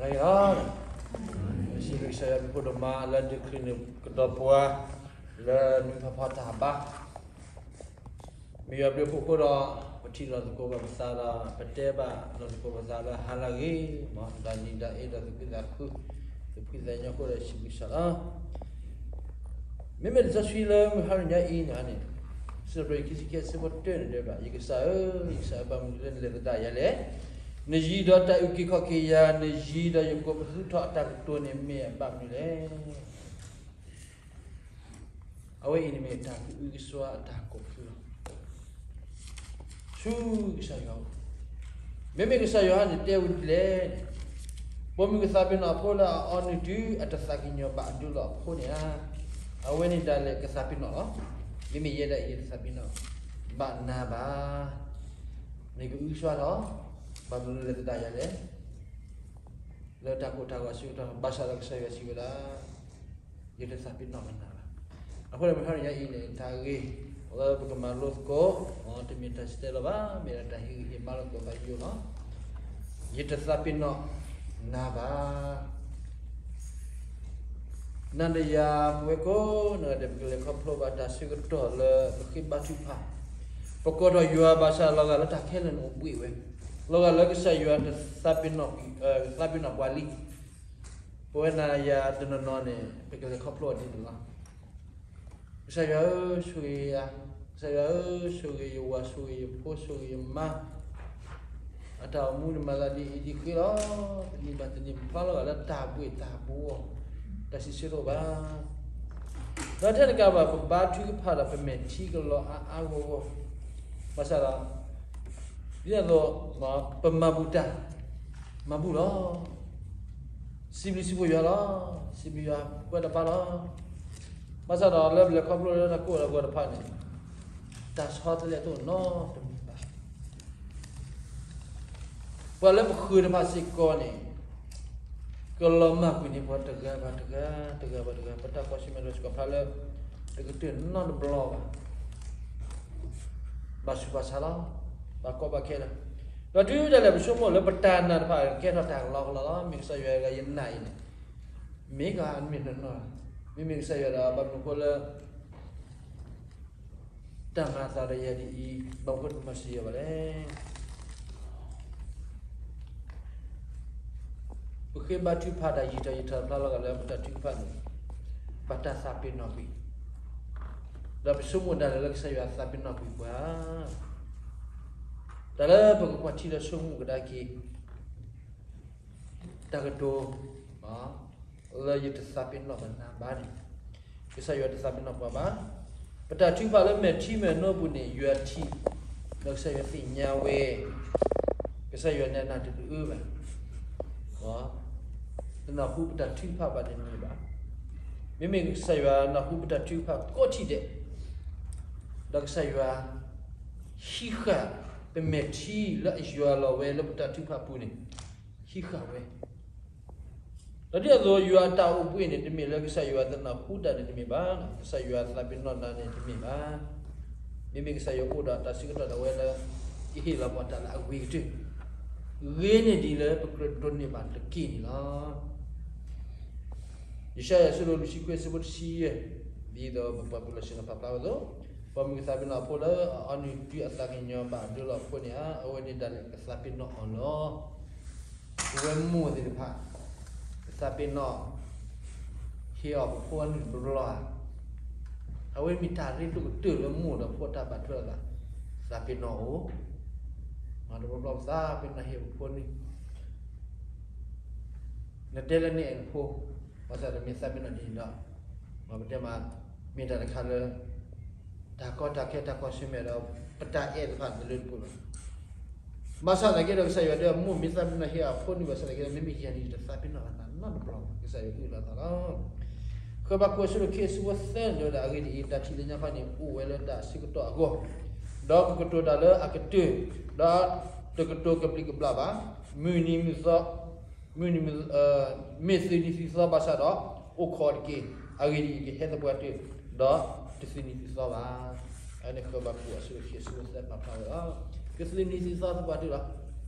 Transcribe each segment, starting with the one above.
ယစံးဘျုးကစၢ်ယွၤ ပဖိဒိၣ်မးလၢဒုးချုးန့ၢ်ကဒီးပှၤ လၢနွံဖးဖီတၢ်ဘါ မ့ၢ်ယွၤဘျုးဖှိၣ်အဃိဒီး ပထံၣ်လိာ်သကိးဘၣ်ပသးဒီး ပတဲဘၣ်လိာ်သကိးပသးလၢဟါလၢအဂ့ၤ မ်တၢ်နံၤတၢ်အ့ဒီးသူၣ်ခုသးခု သူၣ်ဖှံသးညီအဃိဒီးစံးဘျုးကစၢ်လီၤ. မ့မ့ၢ်လံာ်စီဆှံလၢမုၢ်ဟါတနံၤညါအံၤန့ၣ်န့ၣ် စံးထီၣ်ပတြၢၤခံဆံခံအဆၢဖိတၢန့ၣ်တဲဝဲဒၣ် ယကစၢ်ဧၢ, ယကစၢ်ဧၢ, ဘၣ်မနုၤလၢနလဲၤသဒၣ်ယၤလဲၣ်. နယံၤဒီးတၢ်အုၣ်က့ၤခီၣ်က့ၤယၤ, နယံၤဒီးယကိးပသူထီၣ်အတၢ်ကတိၤန့ၣ်မ့ၢ်အဘၣ်မနုၤလဲၣ်. အဝဲအံၤန့ၣ်မ့ၢ်တၢ်ကအုကစွါအတၢ်ကိးပသူလီၤ. ဆူကစၢ်ယွၤအအိၣ်, မ့မ့ၢ်ကစၢ်ယွၤန့ၣ်တဲဝဲဒ်လဲၣ်န့ၣ်, ပိာ်မုၣ်ကသးပ့ၤနီၣ်အဖိလၢအအီနုၢ်တုၤအတသးကညီၤဘၣ်အဒုလီၢ်အဖိန့ၣ်ဧါ, အဝဲန့ၣ်ဒၣ်လဲာ်ကသးပ့ၤနီၣ်လီၤ. မ့မ့ၢ်ယဲဒၣ်အံၤယတသးပ့ၤနီၣ်ဘၣ်နၤဘၣ်. နကအုကစွါလီၤ. ဘၣ်မနုၤလဲၣ်သဒၣ်ယၤလဲၣ်. လၢတၢ်ကိၢ်တၢ်ဂီၤအဆၢကတီၢ် ဘၣ်ဆၣ်ဒီးကစၢ်ယွၤစံးဝဲဒၣ် ယတသးပ့ၤနီၣ်ဘၣ်နၤဘၣ်. အဃိဒီးမုၢ်ဟါတနံၤညါအံၤန့ၣ် တၢ်ဂ့ၢ်လၢပကမၤလိသကိး တမ့ၢ်တၢ်ဆၢတဲာ်လီၤဘၣ်, မ့ၢ်ဒၣ်တၢ်ဟ့ၣ်ဂံၢ်ဟ့ၣ်ဘါလိာ်သကိးသးယိာ်လီၤ. ယတသးပ့ၤနီၣ်နၤဘၣ်. နၤဒီးယၤ ပဝဲကိးဂၤဒဲး ပကလဲၤခီဖျိဘၣ်တၢ်ဆၢကတီၢ်လၢပဃ့ဘါထုကဖၣ်, ပကိးထီၣ်ယွၤဘၣ်ဆၣ်လီၤဂာ်လၢတၢ်ခဲလၢာ်န့ၣ်အိၣ်ဘှံးဝဲ, လီၤဂာ်လၢကစၢ်ယွၤတသးပ့ၤနီၣ်, သးပ့ၤနီၣ်ပှၤလံ. ပဝဲနၤယၤတနီၤနီၤန့ၣ် ပကလဲၤခီဖျိအီၤဒ်န့ၣ်လီၤ. ကစၢ်ယွၤဧၢ, ဆိၣ်ဂ့ၤယၤ, ကစၢ်ယွၤဧၢ, ဆိၣ်ဂ့ၤယဝၤ, ဆိၣ်ဂ့ၤယဖိ, ဆိၣ်ဂ့ၤယမါ, အတၢ်အိၣ်မူန့ၣ်မၤသးဒ်အံၤဒ်ဃ့လီၤ. တနံၤဘၣ်တနံၤ ပဖျါလီၤဂာ်လၢတၢ်ဘှံးတၢ်ဘှီ, တၢ်စံးဆၢတအိၣ်ဘၣ်. ဒီးထဲတကးဘၣ် ပဘါထုကဖၣ်ဒီးပမဲာ်ထံကလီၤအါအါဂီၢ်ဂီၢ်, ဘၣ်ဆၣ်ဒီး ဒ်န့ၣ်အသိး ပမၤဘူၣ်တၢ်, မၤဘူၣ်လီၤ. စံးဘျုးစံးဖှိၣ်ယွၤလီၤ. စံးဘျုးယွၤ ပှဲၤတပၤလီၤ. ဘၣ်ဆၣ်ဒီးလၢပလဲၤခီဖျိလၢတၢ်ကိၢ်တၢ်ဂီၤတဖၣ်န့ၣ် တၢ်ဆီတလဲတအိၣ်နီတမံၤဘၣ်. ပှၤလၢပဃၢၤတဖၣ်စ့ၢ်ကီးန့ၣ် ကလီၤမၢ်ကွံာ်န့ၢ်ပှၤတဂၤဘၣ်တဂၤ, တဂၤဘၣ်တဂၤ, ပတၢ်ကွၢ်ဆၢၣ်မဲာ်လီၤစ့ၢ်ကီးဖျါလၢ တကတၢၢ်နီတဘျီဘၣ်. ဘၣ်ဆူးဘၣ်ဆါလီၤ. ဘၣ်ကီဘၣ်ခဲလီၤ. ဒီးတုၤဒၣ်လဲာ်ပဆိကမိၣ်လၢပတၢ်နာ်တဖၣ် ကဲထီၣ်တၢ်ကလီကလီလီၤ. မ့ၢ်ကစၢ်ယွၤဂၤယနာ်အံၤန့ၣ် မ့ၢ်ကမ့ၢ်နီၢ်နီၢ်, မ့မ့ၢ်ကစၢ်ယွၤဒီး ဘၣ်မနုၤဃိလၢ တၢ်မၤအသးဒီးယၤဒ်အံၤ ဘၣ်မနုၤတမၤစၢၤယၤဘၣ်လဲၣ်. ပဃ့ဘါထုကဖၣ်တၢ်ယံာ်ထီၣ်ယံာ်ထီၣ်ဖျါလီၤဂာ်လၢပတၢ်ထုကဖၣ်န့ၣ် ဘၣ်တၢ်သးပ့ၤနီၣ်ကွံာ်, ဒီးပဆိကမိၣ်ဒၣ်လဲာ်လၢကစၢ်ယွၤသးပ့ၤနီၣ်ကွံာ်ပှၤ, တၢ်လၢပကကွၢ်ထံဒီးဆိကမိၣ်ကဒါက့ၤ တၢ်ကတိၤ လၢယတသးပ့ၤနီၣ်ဘၣ်နၤဘၣ်န့ၣ် ကစၢ်ယွၤတသးပ့ၤနီၣ်ပှၤဘၣ်. ပတၢ်ထုကဖၣ်လၢမဲာ်ထံမဲာ်နိအပူၤန့ၣ် ယွၤထံၣ် ဒီးကစၢ်ယွၤသ့ၣ်ညါဝဲ, ကစၢ်ယွၤန့ၣ်အနၢ်တဒုးအၢဘၣ်, တနၢ်ဟူပတၢ်ထုကဖၣ်ဘၣ်န့ၣ်တမ့ၢ်ဘၣ်. မ့မ့ၢ်ကစၢ်ယွၤနၢ်ဟူပတၢ်ထုကဖၣ်ကိးထံၣ်ဒဲး, ဒီးကစၢ်ယွၤ ဟံးဃာ်ပမဲာ်ထံလၢအယွၤလီၤဝဲလၢပတၢ်ထုကဖၣ်ပူၤန့ၣ် ဟံးဃာ်ဝဲ ဒီးဒ်အသိးယွၤအတၢ်အိၣ်ဘှံးန့ၣ် တမ့ၢ်လၢကစၢ်ယွၤတနၢ်ဟူတၢ်န့ၣ်တမ့ၢ်ဘၣ်, ကစၢ်ယွၤသးပ့ၤနီၣ်နၤန့ၣ်တမ့ၢ်ဘၣ်. မ့မ့ၢ်ကစၢ်ယွၤအိၣ်ဒီးတၢ်ဆၢကတီၢ်ဒၣ်ဝဲလၢ ကဟ့ၣ်လီၤပှၤတၢ်လၢအဂ့ၤကတၢၢ်, ဂ့ၤန့ၢ်ဒံးလၢပကြၢးဒိးန့ၢ်ဘၣ်တက့ၢ်န့ၣ်လီၤ. ယၡါယၤ အဆၢဒိၣ်လွံၢ်ဆံခွံ အဆၢဖိတဆံယဲၢ်, ဒ်သိးပပှၤပလီၢ်ဆ့ၣ်နီၤဖးဖျါဝဲအသိး, ပိာ်မုၣ်ကသးပ့ၤနီၣ်အဖိလၢအအီနုၢ်တုၤအသးကညီၤဘၣ်အဒၢလီၢ်အဖိန့ၣ်ဧါ, အဝဲန့ၣ်ဒၣ်လဲာ်ကသးပ့ၤနီၣ်အီၤလီၤ. ပဝဲမိၢ်သ့ၣ်တဖၣ် ကသးပ့ၤနီၣ် ဟ့ၣ်အီၤပဖိအနုၢ်တဘျီဘျီဧါ. အဝဲမ့ၢ်တၢ်ရ့ဒိၣ်ကတၢၢ်လၢမိၢ်ဒီးဖိအတၢ်ဘၣ်ထွဲလိာ်သး, သးပ့ၤနီၣ်အိၣ်, တဘျီဘျီပသးပ့ၤနီၣ်ဟ့ၣ်ပဖိနုၢ် နတဲလၢနအဲၣ်နဖိ, ဘၣ်ဆၣ်ဒီးမ့ၢ်သးပ့ၤနီၣ်ဒ်န့ၣ်ဒီး, ပတဲမး, မ့ၢ်တၢ်တခါလၢ တၢ်ကီတၢ်ခဲတၢ်ကွၢ်ဆၢၣ်မဲာ်ဒီး ပတၢ်အဲၣ်တဖၣ်တလၢတပှဲၤဘၣ်. ဘၣ်ဆၣ်သနာ်က့ဒီး ကစၢ်ယွၤတဲ မိၢ်မ့ၢ်သးပ့ၤနီၣ်ဟ့ၣ်အဖိနုၢ်ဘၣ်ဆၣ်သနာ်က့ဒီး မ့မ့ၢ်ယၤန့ၣ် ယတသးပ့ၤနီၣ်ဘၣ်နၤနီတဘျီဘၣ်, ကစၢ်ယွၤအုၣ်လီၤသးလီၤ. ဃၢၤဘးခိၣ် အဆၢဒိၣ်ခံ အဆၢဖိသၢန့ၣ်ဒီး အဂ့ၢ်ဒ်အံၤ, တၢ်ထံၣ်လၢညါခီန့ၣ် အိၣ်ဝဲလၢတၢ်ဆၢကတီၢ်အဂီၢ်, ဒီးကကတိၤတၢ်လၢအကတၢၢ်, ဒီးတကတိၤကဘျံးကဘျၣ်ဘၣ်, မုၢ်နံၤမုၢ်သီ မုၢ်နံၤမုၢ်, မ့ၢ်သုးနံၤသုးသီဘၣ်ဆၣ်ဒီး အိၣ်ခိးတက့ၢ်. အဂ့ၢ်ဒ်အံၤ, ကဟဲသပှၢ်တၢၢ်, ဒီးတသုးနံၤသုးသီဘၣ်. အန့ၣ်ဃၢၤဘးခိၣ် အဆၢဒိၣ်ခံ အဆၢဖိသၢပာ်ဖျါဝဲလီၤ. ကသုးနံၤသုးသီသပှၢ်တၢၢ်လီၤ. က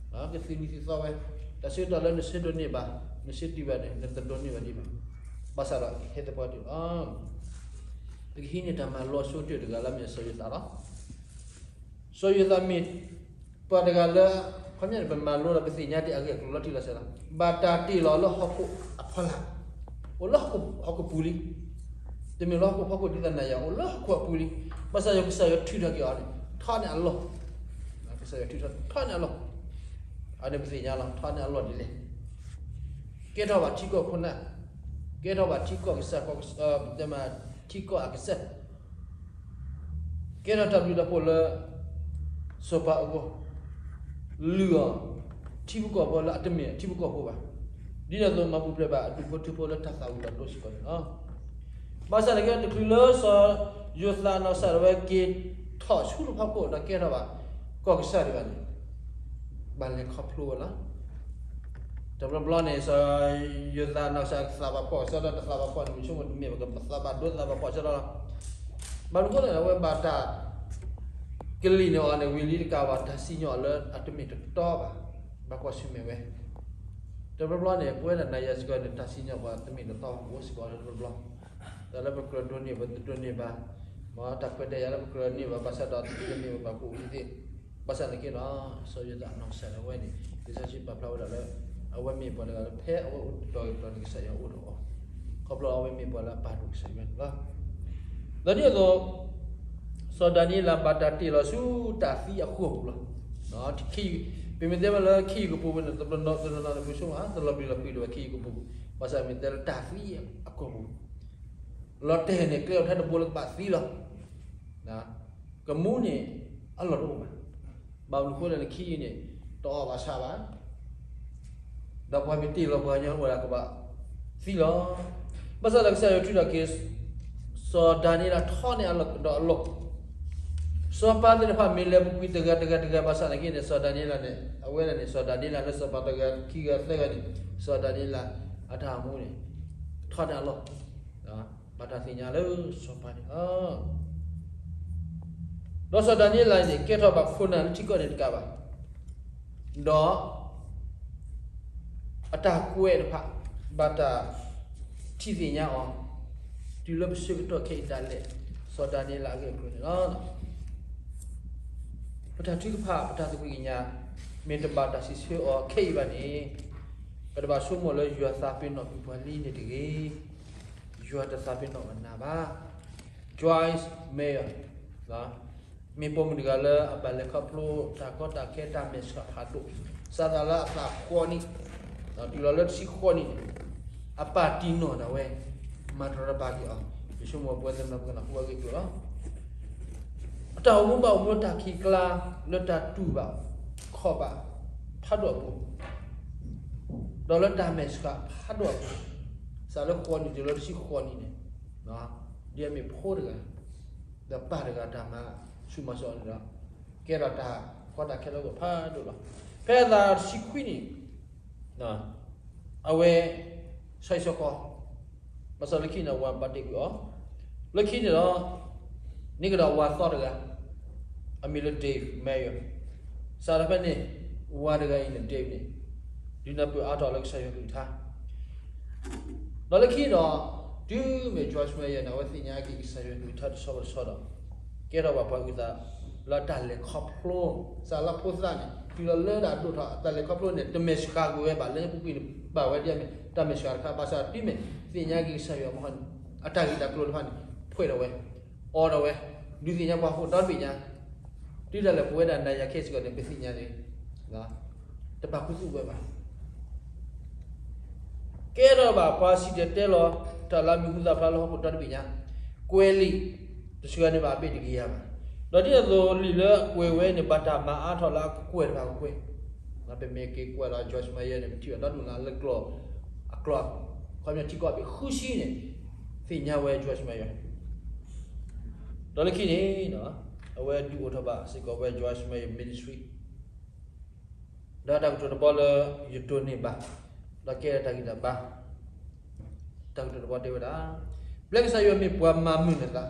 သုးနံၤသုးသီဝဲ တၢ်ဆၢကတီၢ်လၢနဆၢဒိးန့ၢ်ဘၣ်, နဆၢဒိးဘၣ်န့ၣ် နတဒိးန့ၢ်ဘၣ်ဒံးဘၣ်. ဘၣ်ဆၣ်ဒီးဟဲသပှၢ်တၢၢ်လီၤ. ပကဟံးန့ၢ်တၢ်မၤလိအဆိကတၢၢ်တဂၤလၢအမ့ၢ်စီၤယိၤသးလီၤ. စီၤယိၤသးမ့ၢ်ပှၤတဂၤလၢ ခီပညီန့ၣ် ပမၤလိဒီးပသ့ၣ်ညါတ့ၢ်အဂ့ၢ်အကျိၤလီၤတံၢ်လီၤဆဲးလီၤ. ဘၣ်တၢ်တ့ၢ်လီၤလၢဟီၣ်ခိၣ်အဖီလာ်, အိၣ်လၢဟီၣ်ခိၣ်ပူၤလံ. တမ့ၢ်လၢဟီၣ်ခိၣ်ဖီခိၣ်ဒ်သိးနၤယၤ အိၣ်လၢဟီၣ်ခိၣ်အပူၤလံ. ဘၣ်ဆၣ်ဒီးကစၢ်ယွၤထုးထီၣ်က့ၤအီၤန့ၣ် ထီန့ၢ်အလီၢ်, ကစၢ်ယွၤထုးထီၣ်ထီန့ၢ်အလီၢ်. အန့ၣ်ပသ့ၣ်ညါလီၤ ထီန့ၢ်အလီၢ်ဒ်လဲၣ်. ကဲထီၣ်ဘၣ်ထံကီၢ်ခိၣ်နၢ်, ကဲထီၣ်ဘၣ်ထံကီၢ်ကစၢ်, တဲမး ထံကီၢ်အကစၢ်, ကဲထီၣ်တၢ်ဘျုးတၢ်ဖှိၣ်လၢ စီၤပၤအဂီၢ်, လုၢ်အီၤ ထံဖိကီၢ်ဖိလၢအတမ့ၢ်ထံဖိကီၢ်ဖိဘၣ်. ဒ်န့ၣ်အသိးမၤပူၤဖျဲးဘၣ်အဒူၣ်ဖိထၢဖိလၢတၢ်သၣ်ဝံၤလီၤဒိစ့ၢ်ကီးန့ၣ်လီၤ. ဘၣ်ဆၣ်သနာ်က့ တချုးလၢစီၤယိၤသးနီၢ်ကစၢ်ဒၣ်ဝဲက့ၤထီၣ်ဆူတဖီခိၣ်ဒီးကဲထီၣ်ဘၣ် ကီၢ်ကစၢ်ဒံးဘၣ်န့ၣ် ဘၣ်လဲၤခီဖျိဝဲလီၤ. တဘျီဘျီန့ၣ် စီၤယိၤသးနီၢ်ကစၢ်သးဘၣ်ဖှီၣ်ကစၢ်ဒီး တသးဘၣ်ဖှီၣ်န့ၣ် မ့ၢ်ဆိကမိၣ်တမ့ၢ်ဘၣ် ကဘၣ်သးဘၣ်ဒိသးဘၣ်ဖှီၣ်ကစၢ်ဒီးလီၤ. ဘၣ်မနုၤအဃိလဲၣ်န့ၣ် အဝဲဘၣ်တၢ်ကလံၣ်န့ၢ်အီၤန့ၣ် ဝံၤလံတကးဘၣ် တၢ်စံၣ်ညီၣ်လၢအတမ့ၢ်တတီဘၣ်, ဘၣ်ကွၢ်ဆၢၣ်မဲာ်ဝဲ. တဘျီဘျီန့ၣ် ပဝဲဒၣ်နၤယၤစ့ၢ်ကီးန့ၣ် တၢ်စံၣ်ညီၣ်ပှၤတမ့ၢ်တတီဘၣ် ပအိၣ်စ့ၢ်ကီးလၢတဘျီဘျီ, တၢ်လၢပကြၢးဒိးန့ၢ် ပတဒိးန့ၢ်ဘၣ်, မ်တၢ်ခွဲးတၢ်ယာ်လၢပကြၢးန့ၢ်ဘၣ် ဘၣ်ဆၣ်ဒီးတဒိးန့ၢ်ဘၣ် ပှၤကူးသ့သ့. ဘၣ်ဆၣ်သနာ်က့ဒီး စီၤယိၤသးနီၢ်ကစၢ်ဒၣ်ဝဲန့ၣ် လံာ်စီဆှံပာ်ဖျါဝဲဒၣ်လၢ အဝဲမ့ၢ်ပှၤတဂၤလၢ ဖဲအဝဲအိၣ်တတီၤအတီၤန့ၣ် ကစၢ်ယွၤအိၣ်ဒီးအီၤ, ခီဖျိအဝဲမ့ၢ်ပှၤလၢအပာ်ဒိၣ်ကစၢ်ယွၤန့ၣ်လီၤ. ဒီးဒ်သိး စီၤဒၤနံးယ့လးဘၣ်တၢ်တ့ၢ်လီၤဆူတၢ်သံအဃိာ်ပူၤလီၤ. ပမ့ၢ်တဲဝဲလၢခ့ယုၢ်ကပူၤဝဲန့ၣ် တနီၤနီၤန့ၣ် ပဆိကမိၣ် တလီၤဘျံးလီၤဖုးဒံးဘၣ်ခ့ယုၢ်ကပူၤ, ဘၣ်ဆၣ်မ့ၢ်တဲလၢတၢ်သံအဃိာ်ပူၤ လီၤတဲာ်န့ၣ် ကျဲအီၤထဲတဘိလၢကဘၣ်သံလီၤ. ကမူန့ၣ် အလီၢ်တအိၣ်ဘၣ်. ဘၣ်မနုၤအဃိလဲၣ်န့ၣ် ခ့ယုၢ်န့ၣ် တအီၣ်ဘၣ်ဆၣ်ဘၣ် ဒီးပှၤမ့ၢ်တ့ၢ်လီၤပှၤကညီအိၣ်ဒၣ်ကဘၣ်သံလီၤ. ဘၣ်ဆၣ်ဒီးကစၢ်ယွၤထုးထီၣ်က့ၤ စီၤဒၤနံးယ့လးထီန့ၢ်အလီၢ်ဒီးအလီၢ်, စီၤပၤသ့ၣ်တဖၣ်မ့ၢ်လဲၤပူၤကွံာ်တဂၤတဂၤတဂၤ ဘၣ်ဆၣ်သနာ်က့န့ၣ် စီၤဒၤနံးယ့လးန့ၣ် အဝဲဒၣ်န့ၣ် စီၤဒၤနံးယ့လးလၢစီၤပၤတဂၤခံဂၤသၢဂၤန့ၣ် စီၤဒၤနံးယ့လးအတၢ်အိၣ်မူန့ၣ် ထီန့ၢ်အလီၢ် ဘၣ်တၢ်သ့ၣ်ညါလၢစီၤပၤန့ၣ်လီၤ. ဒီးစီၤဒၤနံးယ့လးန့ၣ် ကဲထီၣ်ဘၣ်ခိၣ်နၢ်လၢထံကီၢ်န့ၣ်တကးဘၣ်, ဒီး အတၢ်ကွဲးတဖၣ် ဘၣ်တၢ်ထံၣ်သ့ၣ်ညါအီၤ တုၤလၢပဆၢကတီၢ်ခဲအံၤဒၣ်လဲာ် စီၤဒၤနံးယ့လးအဂ့ၢ်အကျိၤန့ၣ်လီၤ. ပတၢ်ထုကဖၣ် ပတၢ်သးကွံကညး မ့ၢ်တဘၣ်တၢ်စံးဆၢအီၤခဲအံၤဘၣ်န့ၣ် ပတဘၣ်ဆိကမိၣ်လၢယွၤသးပ့ၤနီၣ်ကွံာ်ပှၤလံန့ၣ်တဂ့ၤ, ယွၤတသးပ့ၤနီၣ်ဘၣ်နၤဘၣ်. Joyce Meyer မ့ၢ်ပိာ်မုၣ်တဂၤလၢအဘၣ်လဲၤခီဖျိတၢ်ကီတၢ်ခဲတၢ်မဲာ်ဆှးဖးဒိၣ်, စးထီၣ်လၢအသးဃိးနံၣ် တုၤလီၤလၢတဆံဃိးနံၣ်န့ၣ် အပၢ်တံၢ်နီၢ်ဒၣ်ဝဲ မၤတရီတပါက့ၤအီၤ, ယဆိကမိၣ်ပဝဲသ့ၣ်မၤပကနၢ်ဟူအဂ့ၢ်အကျိၤလီၤ. အတၢ်အိၣ်မူဘၣ်အိၣ်မူလၢတၢ်ခံးကျါ လၢတၢ်တူၢ်ဘၣ်ခီၣ်ဘၣ်ဖးဒိၣ်အပူၤ ဒီးလၢတၢ်မဲာ်ဆှးဖးဒိၣ်အပူၤ, စးလၢဃိးနံၣ်တုၤလၢတဆံဃိးနံၣ်န့ၣ်, ဒ်အမ့ၢ်ဖိတဂၤ ဒီးပၢ်တဂၤတၢ်မၤဆူၣ်မၤစိးအီၤန့ၣ်ဒီး ကဲထီၣ်တၢ်ကီတၢ်ခဲလၢအဂီၢ်ဖးဒိၣ်လီၤ. ဖဲအသးတဆံခွံနံၣ် အဝဲ ဆီဟံၣ်ဆီဃီ, ဘၣ်ဆၣ်လၢခံန့ၣ် အဝၤဘၣ်တ့ၢ်ကွံာ်အီၤ, လၢခံန့ၣ်ဒီး န့ၢ်ကဒီးဝၤသီတဂၤ, အမံၤလၢ Dave Meyer, စးထီၣ်ဖဲန့ၣ် ဝၤတဂၤအံၤန့ၣ် Dave န့ၣ် ဒုးနၢ်ပၢၢ်အါထီၣ်လၢကစၢ်ယွၤကလုၢ်ကထါ ဒီးလၢခံဒီး တုၤမ့ၢ် Joyce Meyer န့ၣ် အဝဲသ့ၣ်ညါက့ၤကစၢ်ယွၤကလုၢ်ကထါတဆီဘၣ်တဆီဒီး ကဲထီၣ်ဘၣ်ပှၤအုၣ်သးလၢတၢ်လဲၤခီဖျိ, စးလၢဖိသၣ်န့ၣ် တုၤလီၤလၢတၢ်ဒိၣ်ထီၣ် တၢ်လဲၤခီဖျိန့ၣ် တမဲာ်ဆှးကွံာ်ဝဲဘၣ် လၢညါပူၤကွံာ်န့ၣ် ဘၣ်ဝဲဒ်အမ့ၢ် တၢ်မဲာ်ဆှးတခါ ဘၣ်ဆၣ်တုၤမ့ၢ်သ့ၣ်ညါက့ၤကစၢ်ယွၤမဟါန့ၣ် အတၢ်ဂ့ၢ်တၢ်ကျိၤတဖၣ်န့ၣ် ဖှဲးထီၣ်ဝဲ, အိးထီၣ်ဝဲ, ဒုးသ့ၣ်ညါပှၤဟီၣ်ခိၣ်ဒီတဘ့ၣ်ညါ တုၤဒၣ်လဲာ်ပဝဲဒၣ်နၤယၤခဲစ့ၢ်ကီးန့ၣ် ပသ့ၣ်ညါန့ၣ် တပာ်ခူသူၣ်ဝဲဘၣ်. ကဲထီၣ်ဘၣ်ပှၤစံၣ်တဲၤတဲလီၤ တၢ်လၢအမံၤဟူသၣ်ဖျါလၢဟီၣ်ခိၣ်ဒီတဘ့ၣ်ညါ, ကွဲးလံာ် တစှၤန့ၢ်ဘၣ်အဘ့ၣ်တကယၤဘၣ်. ဒီးဒ်သိးလံာ်လၢအကွဲးဝဲန့ၣ် ဘၣ်တၢ်မၤအါထီၣ်လၢအကကွဲၢ်တဖၣ်ကကွဲၢ်, ပမ့ၢ်က့ၤကွၢ်လီၤ Joyce Meyer န့ၣ် ပထံၣ်ဘၣ်ဒီဒူၣ်နၤလၢကျိာ်, အကျိာ်, ခီပညီထံကီၢ်ဘ့ၣ်ဃုဆံန့ၣ် သ့ၣ်ညါဝဲ Joyce Meyer ဒီးလၢခံန့ၣ် အဝဲဒုးအိၣ်ထီၣ်ဘၣ်စ့ၢ်ကီးဝဲ Joyce Meyer Ministry ဒီးတၢ်ကတိၤတဘီလၢယဒိးန့ၢ်ဘၣ်, ဒီးကဲထီၣ်တၢ်ဂံၢ်တၢ်ဘါ, တၢ်ကတိၤတဘီတဲဝဲဒၣ်, ပျဲကစၢ်ယွၤမ့ၢ်ပှၤမၤမုာ်နသး,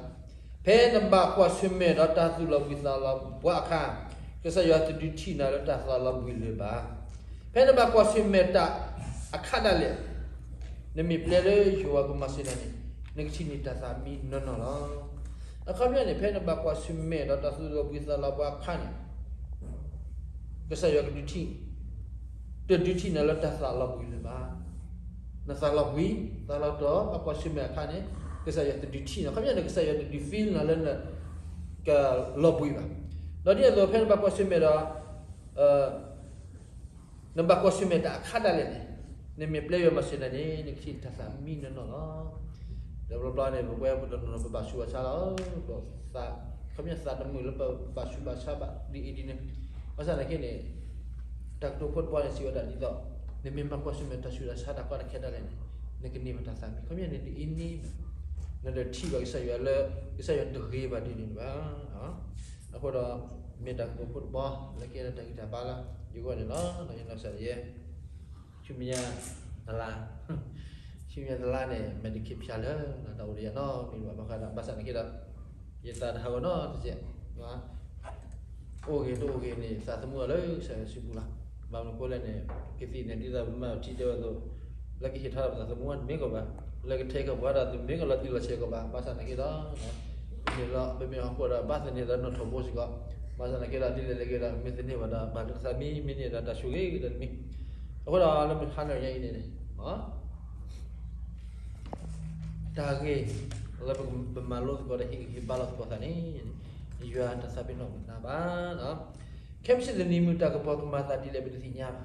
ဖဲနဘၣ်ကွၢ်ဆၢၣ်မဲာ်ဒီးတၢ်သူၣ်လီၤဘှံးသးလီၤဘှါအခါ, ကစၢ်ယွၤတဒုးထံၣ်နၤလၢတၢ်သးလီၤဘှံးလၢၤဘၣ်. ဖဲနဘၣ်ကွၢ်ဆၢၣ်မဲာ်တၢ်အခါဒၣ်လဲာ်, နမ့ၢ်ပျဲလၢယွၤကမၤစၢၤနၤန့ၣ်, နကထံၣ်န့ၢ်တၢ်သးမံနီၢ်နီၢ်လီၤ. အခီပညီန့ၣ် ဖဲနဘၣ်ကွၢ်ဆၢၣ်မဲာ်ဒီးတၢ်သူၣ်လီၤဘှံးသးလီၤဘှါအခါန့ၣ်, ကစၢ်ယွၤကဒုးထံၣ်, တဒုးထံၣ်နၤလၢတၢ်သးလီၤဘှံးလၢၤဘၣ်. နသးလီၤဘှံး, သးလီၤတီၤ, ဘၣ်ကွၢ်ဆၢၣ်မဲာ်အခါန့ၣ်, ကစၢ်ယွၤတဒုးထံၣ်နၤ, အခီပညီန့ၣ် ကစၢ်ယွၤတဒုး feel နၤလၢနကလီၤဘှံးဘၣ်. ဒီးဒ်န့ၣ်အသိး ဖဲနဘၣ်ကွၢ်ဆၢၣ်မဲာ်ဒီး နဘၣ်ကွၢ်ဆၢၣ်မဲာ်တၢ်အခါဒၣ်လဲာ်န့ၣ်, နမ့ၢ်ပျဲယွၤမၤစၢၤနၤန့ၣ် နကထံၣ်တၢ်သးမံနီၢ်နီၢ်လီၤ. ဒီးဘျီဘျီန့ၣ် ပဝဲပှၤတနီၤနီၤ ပဘၣ်ဆူးဘၣ်ဆါလီၤ, ခီပညီသးတမုာ်လၢပဘၣ်ဆူးဘၣ်ဆါဘၣ်ဒ်အံၤဒ်န့ၣ်, ဘၣ်ဆၣ်သနာ်က့န့ၣ်, တၢ်ကတိၤဖိတဘီန့ၣ် စံးဝဲဒၣ်ဒ်သိး, နမ့ၢ်ဘၣ်ကွၢ်ဆၢၣ်မဲာ်တၢ်ဆူးတၢ်ဆါတၢ်ကီတၢ်ခဲဒၣ်လဲာ်န့ၣ်, နကန့ၢ်ဘၣ်တၢ်သးမံ, ခီပညီန့ၣ် တအ့န့ၣ်ဘၣ်, နတထံၣ်ဘၣ်ကစၢ်ယွၤလၢ ကစၢ်ယွၤတဂ့ၤဘၣ်ဒ်န့ၣ်ဘၣ်. အဃိဒီး မ့ၢ်တၢ်ကတိၤဖိတဘီ လၢကဲထီၣ်တၢ်ဂံၢ်တၢ်ဘါလၢယဂီၢ်န့ၣ်လီၤ. ယနီၢ်ကစၢ်ယဲ, ဆူမဲာ်ညါတလါ, ဆူမဲာ်ညါတလါန့ၣ် medical ဖျါလၢာ် တၢ်အိၣ်ဒီးယၤနီတမံၤဘၣ်, ဘၣ်ဃးဒီး ဘၣ်ဆၣ်သနာ်က့ဒီး ယသးတဟးဂီၤနီတစဲး, အိၣ်ဂ့ၤတအိၣ်ဂ့ၤန့ၣ် သးသမူအီၤလၢကစၢ်ယွၤစုပူၤလီၤ. ဘၣ်မနုၤအဃိလဲၣ်န့ၣ် ကသံၣ်န့ၣ် ဒ်သိးပမၤထံၣ်တဲဝဲအသိး, လၢကဟ့ၣ်ထီၣ်ပသးသမူတမ့ၢ်ကီးဘၣ်, လၢကထဲကပှၤတၢ်သမူမ့ၢ်ကီးလီၤတံၢ်လီၤဆဲးကီးဘၣ်, ဘၣ်ဆၣ်သနာ်က့ဒီး မ့ၢ်လီၤ ပမ့ၢ်ဟီၣ်ခိၣ်ဒီး ဘၣ်သန့ၤဒီးနီၣ်ထိးဘိစ့ၢ်ကီး, ဘၣ်ဆၣ်သနာ်က့ဒီး ဒ်လဲၣ်လဲၣ်ဂ့ၤဒီး မ့ၢ်သန့ၤဘၣ်ဒီး ဘၣ်လၢတၢ်သးမံ မ့ၢ်န့ၢ်ဒီးတၢ်ဆိၣ်ဂ့ၤဒီးတမံၤ, အဃိဒီးလၢမုၢ်ဟါနၤညါအံၤန့ၣ် တၢ်ဂ့ၢ်လၢပမၤလိသကိးဒီးဟ့ၣ်ဂံၢ်ဟ့ၣ်ဘါလိာ်သကိးသးန့ၣ်, ယွၤတသးပ့ၤနီၣ်ပနၤဘၣ်. ခဲမုၢ်ဆ့ၣ်တနံၤမုၢ်တၢ်ကပီၤကမၤသးဒ်လဲၣ်ပတသ့ၣ်ညါဘၣ်.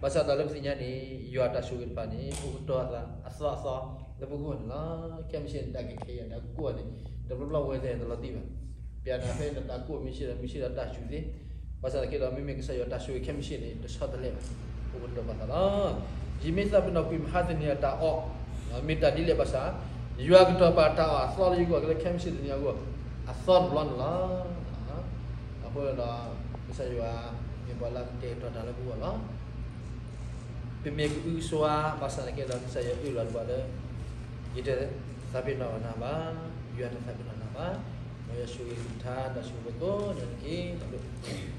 ဘၣ်ဆၣ်ဒီးလၢပသ့ၣ်ညါန့ၣ် ယွၤတၢ်ဆိၣ်ဂ့ၤတဖၣ်န့ၣ် အိၣ်ကတီၤအသးအသီအသီလၢပဂီၢ်န့ၣ်လီၤ. ခဲမုၢ်ဆ့ၣ်န့ၣ် တၢ်ကဲခဲအံၤ တၢ်ကကိးန့ၣ် တဘျီဘျီဝဲသ့ၣ်တလီၤတံၢ်ဘၣ်. ပျၢ်နၤဖဲနတၢ်ကိးမုၢ်ဆ့ၣ်ဒီး မုၢ်ဆ့ၣ်ဒီးတၢ်စူၤသ့, ဘၣ်ဆၣ်သနာ်က့ဒီး မ့မ့ၢ်ကစၢ်ယွၤတၢ်ဆိၣ်ဂ့ၤခဲမုၢ်ဆ့ၣ်န့ၣ် တဆီတလဲဘၣ်. အိၣ်ကတီၤပာ်သးလီၤ. ယမ့ၢ်သးပ့ၤနီၣ်ကွံာ်မဟါတနံၤအတၢ်အီၣ် မ့ၢ်တၢ်ဒ်လဲၣ်ဘၣ်ဆၣ်, ယွၤကတီၤပာ်တၢ်အီၣ်အသီလၢယဂီၢ် ကလၢခဲမုၢ်ဆ့ၣ်တနံၤအဂီၢ် အသီတဘျီန့ၣ်လီၤ. အဃိဒီး ကစၢ်ယွၤမ့ၢ်ပှၤလၢအကတဲာ်ကတီၤတၢ်လၢပဂီၢ်လီၤ. ပမ့ၢ်ကအုကစွါ ဘၣ်ဆၣ်သနာ်က့ဒီး ကစၢ်ယွၤအၢၣ်လီၤပှၤလၢ ယတသးပ့ၤနီၣ်နၤဘၣ်, ယွၤတသးပ့ၤနီၣ်နၤဘၣ်, မ်ယွၤဆိၣ်ဂ့ၤကလုၢ်ကထါ တၢ်ဆိၣ်ဂ့ၤကိးဂၤဒဲးန့ၣ်တက့ၢ်.